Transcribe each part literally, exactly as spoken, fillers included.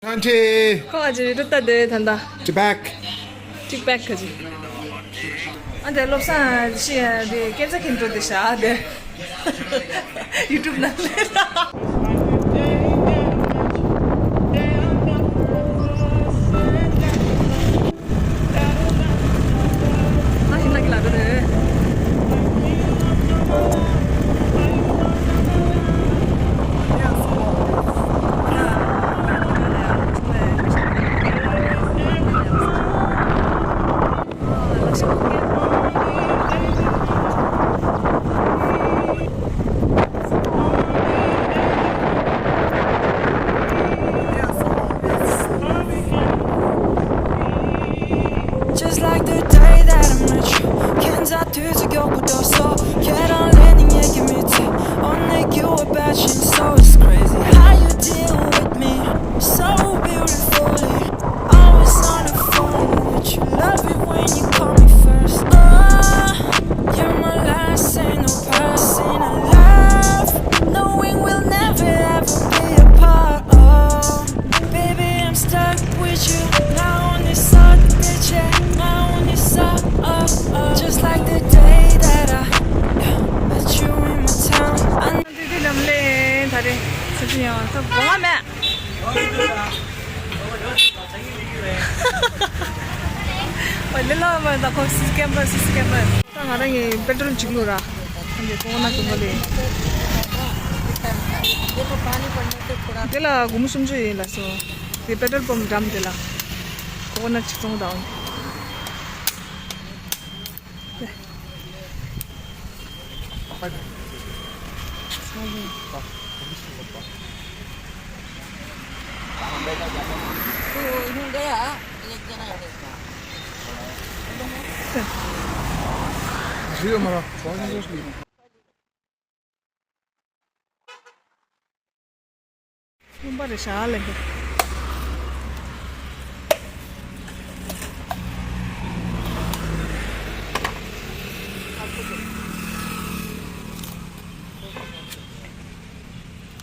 Twenty. ཁོ་ཨ་ཅེ་རུ་ཏ་དེ་ད་ད། Tibet. Tibet ག་ཅི། ཨ་དེ་བློ་བཟང་ཤི་ཡ་དེ་ཀེམ་ས་ཁེམ་ཏོ་དེ་ཤ་དེ། YouTube ནང་ལས། Just like the day that I met you. ཁྱེད་ཚ་དུས་ཚོད་མགྱོགས་པོ་འགྲོ་སོང་། ཁྱེད་རང་ལས་ནི་ངེད་ཀྱི་མི་ཚེ། Only you are bad, she's so it's crazy how you deal with me. So beautifully. Always on the phone with you. Love it when you call me first. Oh, you're my last, ain't no person alive. Knowing we'll never ever be apart. Oh, baby, I'm stuck with you. ང་འོ་ནི་སོགས་དེ་ཆེ། ང་འོ་ནི་སོགས། Oh, oh. Just like the day that I met you in my town. I འདི་འདི་ལམ་ལས་ད་རེ་སུ་ཅི་ཡང་ཐོབ་གོ་བ་མེད། ཨོ་ལེ་ལ་མ་ད་ཁོ་སི་ཀེམ་པར་སི་ཀེམ་པར། ད་ང་རང་གི་པེ་ཏྲོལ་གཅིག་ལོ་ར། ཨ་འདི་ཀོ་ན་ཀུ་མ་ལེ། དེ་ལ་སྒོར་མོ་སུམ་ཅུ་ཡིན་ལ་སོ། དེ་པེ་ཏྲོལ་པམ་འགྲམ་དེ་ལ། ཀོ་ན་གཅིག་བཙོང་དང་། རླུང་པ་རེ་ཞག་ལས་འདུག་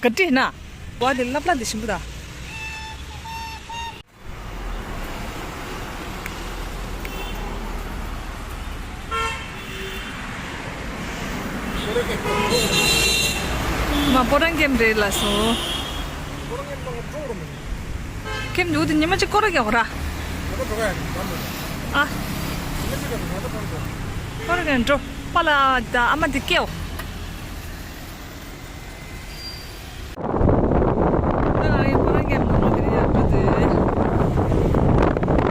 ག་དྲིས་ན། བ་དེ་ལབ་ལབ་དེ་ཞིམ་པོ་ད། མ་པོ་རང་ཀེམ་རེད་ལ་སོ། ཀེམ་འདུག་དེ་ཉི་མ་གཅིག་སྐོར་ར་རྒྱག་ར། ཨ། སྐོར་ར་རྒྱག་འགྲོ། པ་ལ་ད་ཨ་མ་དེ་སྐྱེའོ།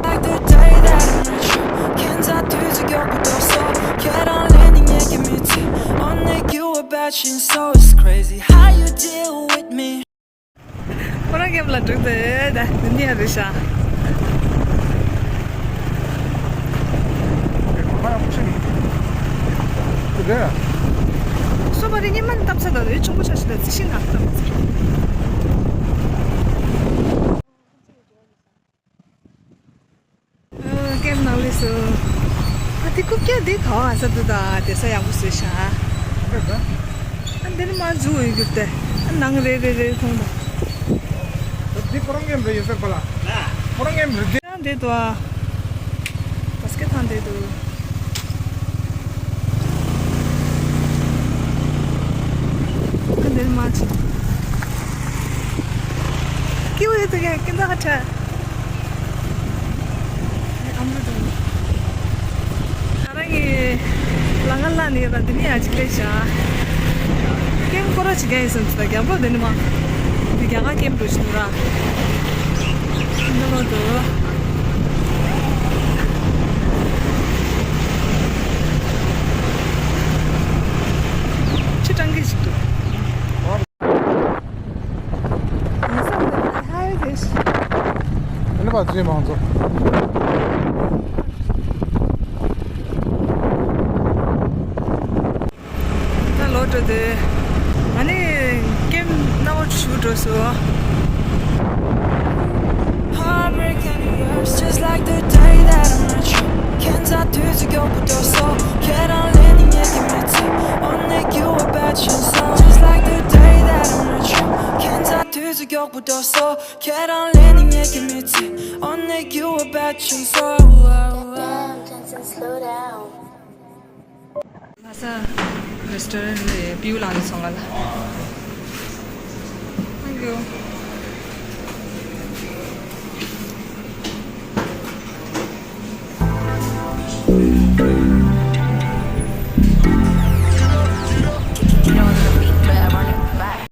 Like the day that I met you. ཁྱེད་ཚ་དུས་ཚོད་མགྱོགས་པོ་འགྲོ་སོང་། ཁྱེད་རང་ལས་ནི་ངེད་ཀྱི་མི་ཚེ། Only you are bad, she's so it's crazy how you deal with me. ཁོ་རང་ཀེམ་ལ་འགྲོ་དེ་ད་འདི་ཡ་རེད་ཤག་སོ་པ་རེ་ཉི་མ་ནི་བཏབ་ཚར་ད་རེ་ཆུང་པོ་ཆ་ཞིག་ལ་རྩི་ཤིང་ནག་བཏབ་ཚར། ཀེམ་ནང་ལས་སུ། ཨ་དེ་རྐུབ་བཀྱག་འདི་ག་བ་ས་འདུག་ད་དེ་ས་ཡག་པོ་བཟོས་ཤག་ཨ་འདི་ནི་མ་འཛུལ་འོས་གྱུར་ཏེ། ཨ་ནང་རེ་རེ་རེ་མཐོང་ད། འདི་ཁོ་རང་ཀེམ་རེད་ཡོད་ཟེར་པ་ལ། ཁོ་རང་ཀེམ་རེད་དེ། ཡང་འདི་འདུག་ཨ། བ་སི་ཀེ་ཐང་འདི་འདུག་ཨ་འདི་ནི་མ་ཅི། ཀི་ཝེ་ཏུ་ཡ་ཀི་འདའ་ཁ་ཁྲ། ཨ་མ་དང་། ང་རང་གི་ལ་ང་ལ་ནི་ཡོད་པ་འདི་ནི་ཡ་གཅིག་ལས་བྱ། ཀེམ་སྐོར་ར་བྱེད་མཁན་ཡིན་སོང་ཙང་རྒྱ་མགོ་འདི་ནི་མ། འདི་རྒྱ་གར་ཀེམ་འགྲོ་བཞིན་འདུག་ར། འདི་ལོ་འདུག་ཕྱི་སྤྲང་གི་ཞིག་འདུག་ཡིན་ས་འདི་ལ་ཧ་ཡོད་དེ་ཞིག་ཨ་ནི་པ་ཚོའི་མང་ཚོགས། ད་ལོ་འགྲོ་དེ། ང་ནི་ཀེམ་སྣང་བ་ཞུ་འགྲོ་སོ། Heartbreak and yours, just like the day that I met you. ཁྱེད་ཚ་དུས་ཚོད་མགྱོགས་པོ་འགྲོ་སོང་། ཁྱེད་རང་ལས་ནི་ངེད་ཀྱི་མི་ཚེ། Only you are bad, she's so just like the day that I met you. ཁྱེད་ཚ་དུས་ཚོད་མགྱོགས་ ལྷ་ས་རེ་སི་ཊོ་རན་ཊི་ལ་པིའུ་ལངས་ནས་སོང་ང་ལ། Thank you.